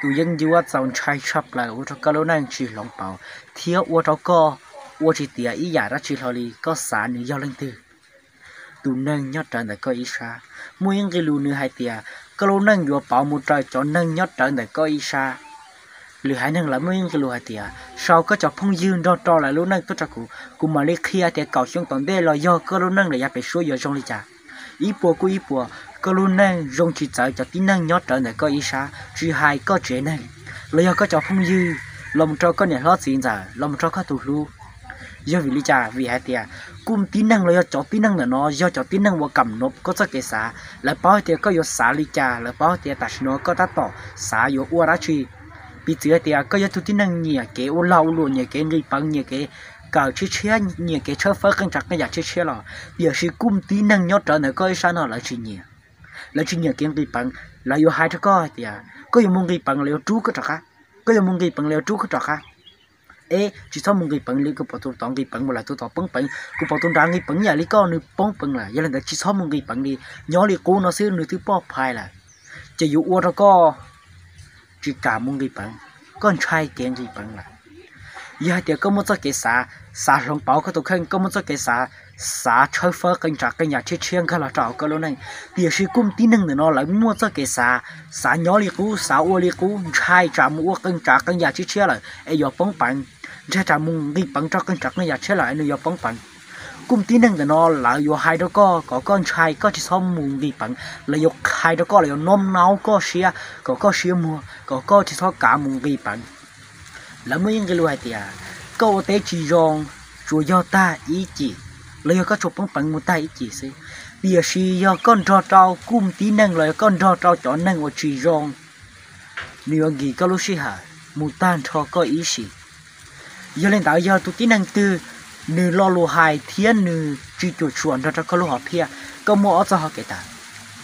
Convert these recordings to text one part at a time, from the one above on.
tus yeeb ncuab txaus ntshai tshaj plaws ua rau koj lub neej tsis hloov pauv thiab ua rau koj ua tsis tiav ib yam dab tsi hlo li. Koj xav nws yog leej twg? Tus neeg nyob rawv ntawm koj ib sab. Muaj ib nqe lus nws hais tias koj lub neej yuav pauv mus raws cov neeg nyob rawv ntawm koj ib sab. Lwm haiv neeg lawv muaj ib nqe lus hais tias sau koj cov phooj ywg nrog rau lawv lub neej tuaj rau kuv, kuv mam li qhia tias kaum xyoo tom ntej los yog koj lub neej lawm yav pem suab yuav zoo li cas. Ib puas kuj ib puas, koj lub neej zoo tsis txawv cov tib neeg nyob rawv ntawm koj ib sab, tsis hais koj tsev neeg los yog koj cov phooj ywg, los mus rau koj niam hlob txiv ntxawm, los mus rau koj tus hlub. Yog vim li cas? Vim hais tias kuj tib neeg los yog cov tib neeg ntawm no yog cov tib neeg uas kam nov koj txoj kev xav. Lawv paub hais tias koj yuav xav li cas, lawv paub hais tias tam sim no koj tab tom xav yuav ua dab tsi. Piv txwv hais tias koj yog tus tib neeg nyiam kev ua lag ua luam, nyiam kev nqis peev, nyiam kev kawm tshiab tshiab, nyiam kev tshawb fawb qee tsav qee yam tshiab tshiab los, tiam sis kuj tib neeg nyob rawv ntawm koj ib sab no lawv tsis nyiam. Lawv tsis nyiam kev nqis peev. Lawv yuav hais rau koj hais tias koj yuav mus nqis peev lawv yuav rub koj rov qab. Koj yuav mus nqis peev lawv yuav rub koj rov qab. Eb, tsis txhob mus nqis peev li, kuv pom tus tod nqis peev mas lawv tus tod poob peev, kuv pom tus nrad nqis peev yam li koj nws poob peev lawm. Yog li ntawd tsis txhob mus nqis peev li, nyob li qub no xwb nws twb poj phai lawm. Ces yuav ua rau koj tsis kam mus nqis peev, koj ntshai kev nqis peev lawm. Yog hais tias koj muaj txoj kev xav, xav hloov pauv koj tus kheej, koj muaj txoj kev xav, xav tshawb fawb qee tsav qee yam tshiab tshiab nkag los rau hauv koj lub neej, tiam sis kuj tib neeg ntawm no lawv muaj txoj kev xav, xav nyob li qub, xav ua li qub, ntshai tsam mus ua qee tsav qee yam tshiab tshiab lawm es yuav poob peev, ntshai tsam mus nqis peev rau qee tsav qee yam tshiab lawm es nws yuav poob peev. Kuj tib neeg ntawm no lawv yuav hais rau koj kom koj ntshai, koj tsis txhob mus nqis peev. Lawv yuav hais rau koj, lawv yuav nob naub koj siab kom koj siab muag, kom koj tsis txhob kav mus nqis peev. Lawv muaj ib nqe lus hais tias koj ua teb tsis zoo, tsuas yog tag ib cim, los yog koj tsuas poob peev mus tag ib cim xwb. Tiam sis yog koj nrog rau kuj tib neeg los yog koj nrog rau cov neeg uas tsis zoo, nws yuav nkis koj lub sij hawm mus tag nrho koj ib sim. Yog li ntawd yog tus tib neeg twg nws lo lus hais thiab nws tsis cuam tshuam nrog rau koj lub hom phiaj, koj muaj ob txoj hau kev tawm.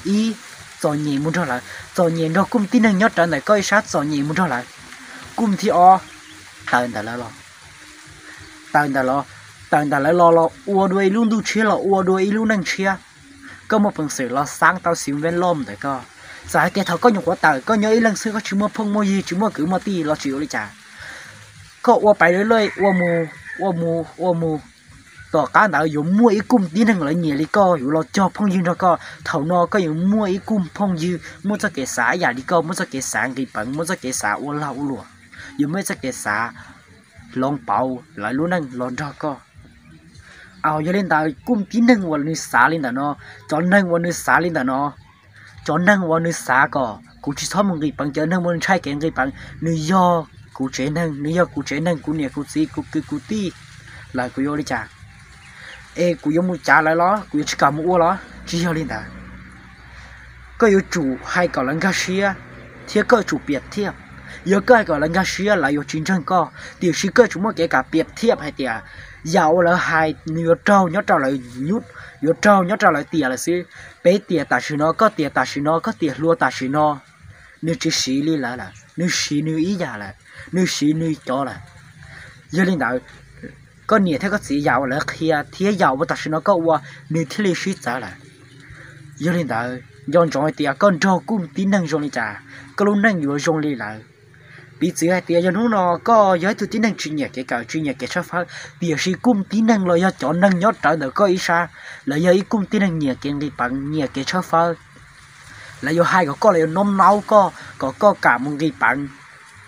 Ib, txom nyem mus nrog lawv, txom nyem nrog kuj tib neeg nyob rawv ntawm koj ib sab, txom nyem mus nrog lawv. Kuj thib ob, tawm ntawm lawv los, tawm ntawm los, tawm ntawm lawv los los ua dua ib lub ntuj tshiab, los ua dua ib lub neej tshiab. Koj muaj peev xwm los xav tau xim veeb loj mus ntawm koj. Txawm hais tias thaum koj nyuam qhuav tawm koj nyob ib leeg xwb, koj tsis muaj phooj muaj ywg, tsis muaj kwv muaj tij los tsis ua li cas. Koj ua pais lawm, ua mus ua mus ua mus, tom qab ntawd yuav muaj ib kuj tib neeg lawv nyiam li koj, yuav los cog phooj ywg nrog koj. Thaum no koj yuav muaj ib kuj phooj ywg muaj txoj kev xav ib yam li koj, muaj txoj kev xav nqis peev, muaj txoj kev xav ua lag ua luam, yuav muaj ib txoj kev xav hloov pauv lawv lub neej los nrog koj. Aws, yog li ntawd kuj tib neeg uas nws xav li ntawm no, cov neeg uas nws xav li ntawm no, cov neeg uas nws xav kom kuv tsis txhob mus nqis peev, cov neeg uas nws ntshai kev nqis peev, nws yog kuv tsev neeg, nws yog kuv tsev neeg, kuv niam kuv txiv, kuv kwv kuv tij lawm, kuv yuav ua li cas? Es kuv yuav mus cav lawv los? Kuv yuav tsis kam mus ua los? Tsis yog li ntawd. Koj yuav tsum hais kom lawv nkag siab, thiab koj yuav tsum piam thiaj. Yog koj hais kom lawv nkag siab, lawv yuav tsis ntseeg koj, tiam sis koj yuav tsum muaj kev kam piam thiaj hais tias yam uas lawv hais nws yuav raug nyob rau lawv nyuj, yuav raug nyob rau lawv tiam lawm xwb. Peb tiam tam sim no, koj tiam tam sim no, koj tiam hluas tam sim no, nws tsis siv li lawv lawm, nws siv nws ib yam lawm, nws siv nws cov lawm. Yog li ntawd, koj niam thiab koj txiv yam uas lawv qhia thiab yam uas tam sim no koj ua, nws thiaj li sib txawv lawm. Yog li ntawd, nco ntsoov hais tias koj nrog kuj tib neeg zoo li cas, koj lub neej yuav zoo li lawv. Piv txwv hais tias yog hnub no koj yog ib tug tib neeg tsis nyiam kev kawm, tsis nyiam kev tshawb fawb, tiam sis kuj tib neeg los yog cov neeg nyob rawv ntawm koj ib sab, lawv yog ib kuj tib neeg nyiam kev nqis peev, nyiam kev tshawb fawb. Lawv yuav hais kom koj, lawv yuav nob naub koj kom koj kam mus nqis peev,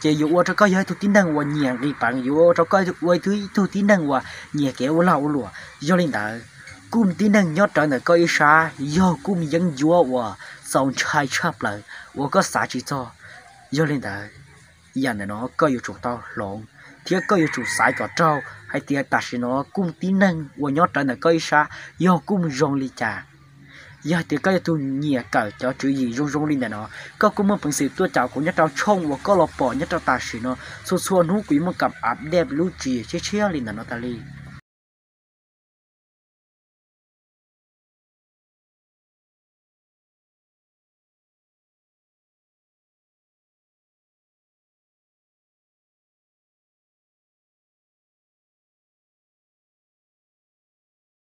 ces yuav ua rau koj yog ib tug tib neeg uas nyiam nqis peev, yuav ua rau koj ua ib tug tib neeg uas nyiam kev ua lag ua luam. Yog li ntawd, kuj tib neeg nyob rawv ntawm koj ib sab yog kuj yeeb ncuab uas txaus ntshai tshaj plaws uas koj xav tsis txog. Yog li ntawd, yam ntawm no koj yuav tsum tau hloov, thiab koj yuav tsum xaiv kom raug hais tias tam sim no kuj tib neeg uas nyob rawv ntawm koj ib sab yog kuj zoo li cas. Yog hais tias koj yog tus nyiam kawm cov tswv yim zoo zoo li ntawm no, koj kuj muaj peev xwm tuaj caum kuv nyob rau tshooj uas koj los pom nyob rau tam sim no. Txhua txhua hnub kuv yuav muaj kam update lub tswv yim tshiab tshiab li ntawm no tas li.